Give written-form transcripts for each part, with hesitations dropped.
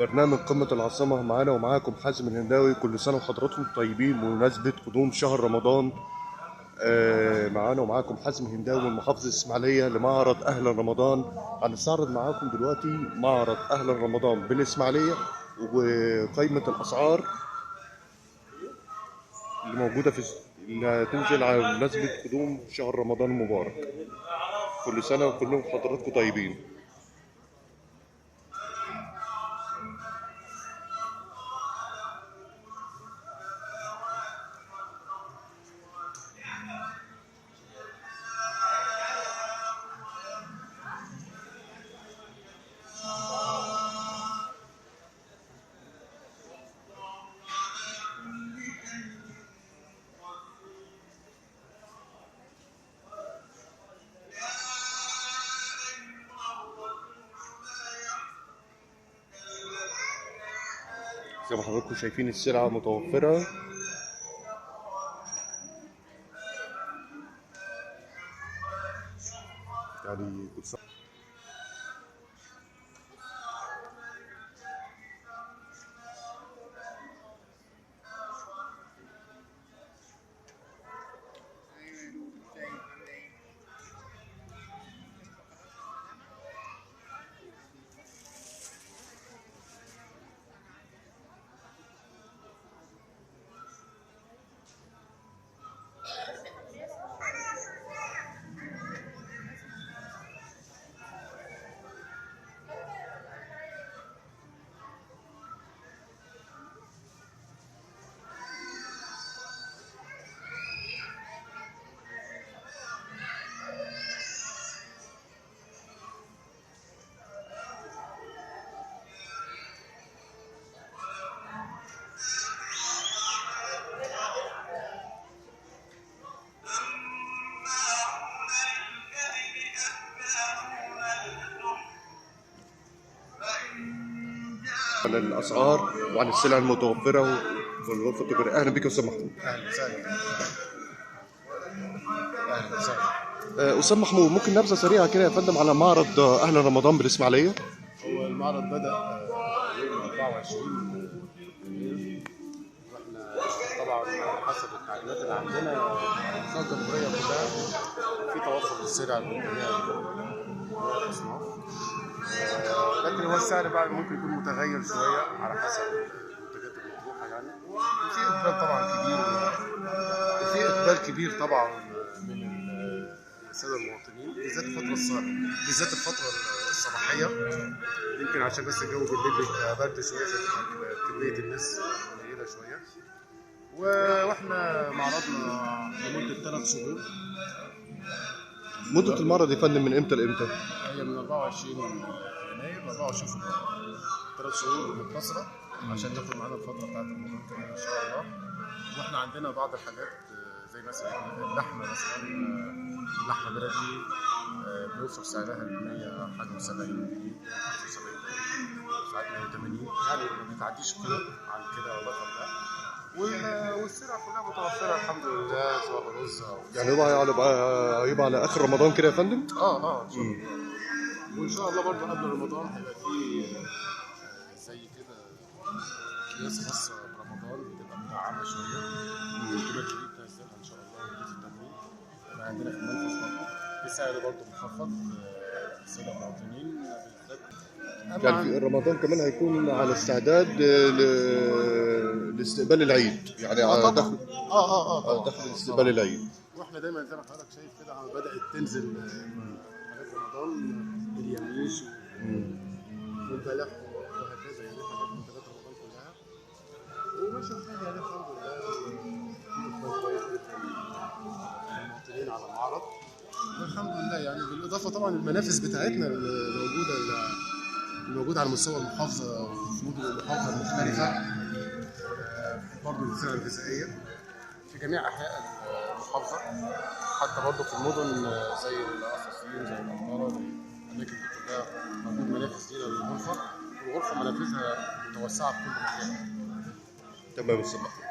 برنامج قمة العاصمة. معانا ومعاكم حازم الهنداوي. كل سنة وحضراتكم طيبين بمناسبة قدوم شهر رمضان. معانا ومعاكم حازم الهنداوي من محافظة الإسماعيلية لمعرض أهلا رمضان. هنستعرض معاكم دلوقتي معرض أهلا رمضان بالإسماعيلية وقائمة الأسعار اللي موجودة في اللي هتنزل على مناسبة قدوم شهر رمضان المبارك. كل سنة وكلهم حضراتكم طيبين. زي ما حضراتكم شايفين السلعة متوفرة. يعني عن الاسعار وعن السلع المتوفرة في الغرفة التجارية. اهلا بك يا استاذ محمود. اهلا وسهلا. اهلا وسهلا. استاذ محمود، ممكن نبذه سريعة كده يا فندم على معرض اهلا رمضان بالاسماعيلية؟ هو المعرض بدا يوم 24 يناير، واحنا طبعا حسب التعليمات اللي عندنا على مستوى الجمهورية كلها في توفر للسلع بجميع الاصناف، لكن هو السعر بقى ممكن يكون متغير شوية على حسب المنتجات المطروحة يعني. وفي اقبال طبعا كبير، وفي اقبال كبير طبعا من السادة المواطنين، بالذات الفترة الصباحية، يمكن عشان بس الجو بالليل بيبقى برد شوية فتبقى كمية الناس قليله شوية. واحنا معرضنا لمدة 3 شهور. مدة المعرض يا فندم من امتى لامتى؟ هي من 24 يناير ل 24 فبراير، 3 شهور متصلة عشان تاخد معانا الفترة بتاعت رمضان كمان إن شاء الله. واحنا عندنا بعض الحاجات زي مثلا اللحمة، مثلا اللحمة بلدي بيوصل سعرها ل 171 جنيه، 75 جنيه، ساعات 180، يعني ما بتعديش كده عن كده الرقم ده. والسلع كلها متوفرة الحمد لله، سواء رز او يعني هو هيبقى على اخر رمضان كده يا فندم؟ اه ان شاء الله. وان شاء الله برضه قبل رمضان هيبقى في زي كده اكياس خاصة برمضان بتبقى مدعمه شوية، وكده جديد تنزلها ان شاء الله وزارة التموين هيبقى عندنا في المنفذ برضه بسعر برضه مخفض للسادة المواطنين بالذات. يعني في رمضان كمان هيكون على استعداد لاستقبال العيد، يعني على دخل دخل استقبال العيد. واحنا دايما زي ما حضرتك شايف كده بدات تنزل حاجات رمضان، اليميش والبلح وهكذا، يعني حاجات منتجات رمضان كلها وماشي الحال يعني الحمد لله. في كويس جدا للمواطنين على المعرض والحمد لله يعني. بالاضافة طبعا المنافذ بتاعتنا الموجودة على مستوى المحافظة وفي مدن المحافظة المختلفة، برضه السلع الغذائية في جميع احياء المحافظة، حتى برضه في المدن زي القصاصين زي القنطرة زي الاماكن دي كلها موجود منافذ لينا للغرفة، والغرفة منافذها متوسعه في كل مكان. تمام يا استاذ محمود.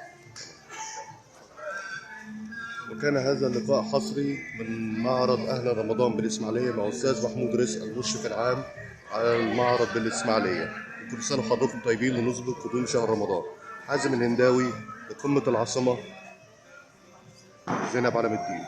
وكان هذا اللقاء حصري من معرض أهل رمضان بالإسماعيلية مع أستاذ محمود رزق المشرف العام على المعرض بالإسماعيلية. كل سنة وحضراتكم طيبين بمناسبة قدوم شهر رمضان. حازم الهنداوي بقمة العاصمة، زينب علم الدين.